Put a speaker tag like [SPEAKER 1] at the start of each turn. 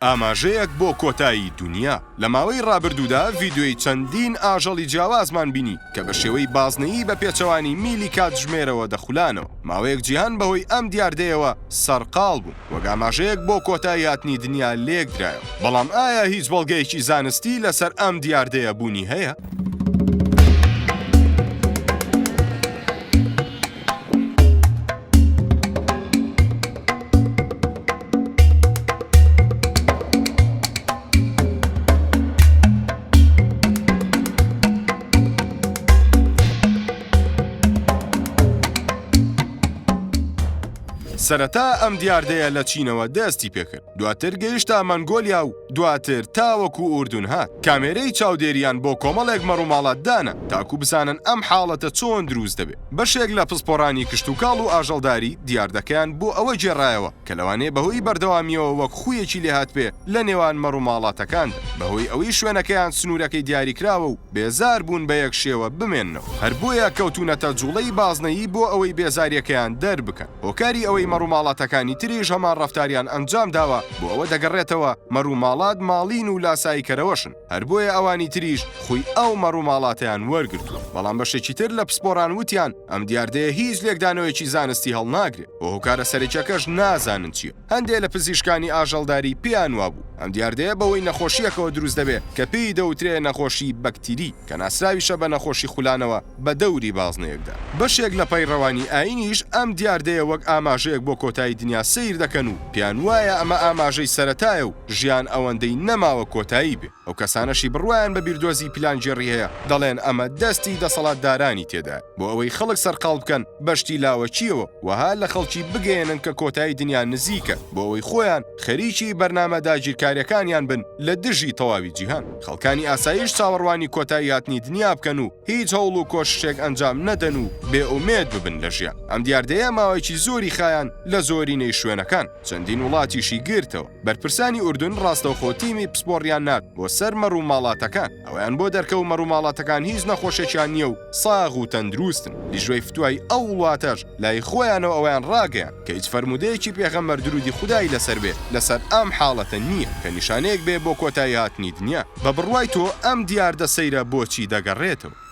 [SPEAKER 1] ئاماژەیەک بۆ کۆتایی دونیا. لە ماوەی ڕابردوودا ڤیدیۆی چەندین ئاژەڵی جیاوازمان بینی کە بە شێوەی بازنەیی بە پێچەوانی میلی کاتژمێرەوە دەخولانەوە. ماوەیەک جیهان بەهۆی ئەم دیاردەیەوە سەرقاڵ بوو، وەک ئاماژەیەک بۆ کۆتایی هاتنی دنیا لێکدرایەوە. بەڵام ئایا هیچ بەڵگەیەکی زانستی لەسەر ئەم دیاردەیە بوونی هەیە؟ سەرەتا ئەم دیاردەیە لە چینەوە دەستی پێکرد، دواتر گەیشتە مەنگۆلیا و دواتر تاوەکو ئوردون هات. کامێرەی چاودێریان بۆ کۆمەڵێک مەڕوماڵات دانا تاکو بزانن ئەم حاڵەتە چۆن دروست دەبێت. بەشێک لە پسپۆڕانی کشتوکاڵ و ئاژەڵداری دیاردەکەیان بۆ ئەوە گێڕایەوە کە لەوانەیە بەهۆی بەردەوامییەوە وەک خوویەکی لێهاتبێ لە نێوان مەڕوماڵاتەکاندا بەهۆی ئەوەی شوێنەکەیان سنوورەکەی دیاریکراوە و بێزار بوون بە یەک شێوە بمێننەوە هەر بۆیە کەوتوونەتە جوڵەی بازنەیی بۆ ئەوەی بێزارییەکەیان دەربکەن. هۆکاری ئەوەی مەڕوماڵاتەکانی تریش هەمان ڕەفتاریان ئەنجام داوە بۆ ئەوە دەگەڕێتەوە مەڕوماڵات ماڵین و لاساییکەرەوەشن هەر بۆیە ئەوانی تریش خووی ئەو مەڕوماڵاتەیان وەرگرتووە بەڵام بەشێکی تر لە پسپۆڕان وتیان ئەم دیاردەیە هیچ لێکدانەوەیەکی زانستی هەڵناگرێ و هۆکارە سەرەکیەکەش نازانن چیە هەندێ لە پزیشکانی ئاژەڵداری پێیان وابوو ئەم دیاردەیە بەهۆی نەخۆشیەکەوە دروست دەبێ کە پێی دەوترێ نەخۆشی بەکتیری کە ناسراویشە بە نەخۆشی خولانەوە بە دەوری بازنەیەکدا. بەشێک لە پەیڕەوانی ئایینیش ئەم دیاردەیە وەک ئاماژەیەک بۆ کۆتایی دنیا سەیر دەکەن و پێیان وایە ئەمە ئاماژەی سەرەتایە و ژیان ئەوەندەی نەماوە کۆتایی بێ. ئەو کەسانەشی بڕوایان بە بیردۆزی پیلانگێڕی هەیە دەڵێن ئەمە دەستی دەسەڵاتدارانی تێدایە بۆ ئەوەی خەڵک سەرقاڵ بکەن بە شتی لاوەکییەوە وەها لە خەڵکی بگەیەنن کە کۆتایی دنیا نزیکە بۆ ئەوەی خۆیان خەریکی بەرنامە داگیرکاریەکانیان بن لە دژی تەواوی جیهان. خەڵکانی ئاساییش چاوەڕوانی کۆتایی هاتنی دنیا بکەن و هیچ هەوڵ و کۆششێک ئەنجام نەدەن و بێ ئومێد ببن لە ژیان. ئەم دیاردەیە ماوەیەکی زۆری خایاند لە زۆرینەی شوێنەکان، چەندین وڵاتیشی گرتەوە. بەرپرسانی ئوردن ڕاستەوخۆ تیمی پسپۆڕیان نارد بۆ سەر مەڕ و ماڵاتەکان. ئەوەیان بۆ دەرکەوت مەڕ و ماڵاتەکان هیچ نەخۆشێکیان نییە و ساغ و تەندروستن. لیژنەی فتوای ئەو وڵاتەش لای خۆیانەوە ئەوەیان ڕاگەیاند کە هیچ فەرموودەیەکی پێغەمبەر دروودی خودای لەسەر بێ لەسەر ئەم حاڵەتە نییە کە نیشانەیەک بێ بۆ کۆتایی هاتنی دنیا. بە بڕوای تۆ ئەم دیاردە سەیرە بۆچی دەگەڕێتەوە؟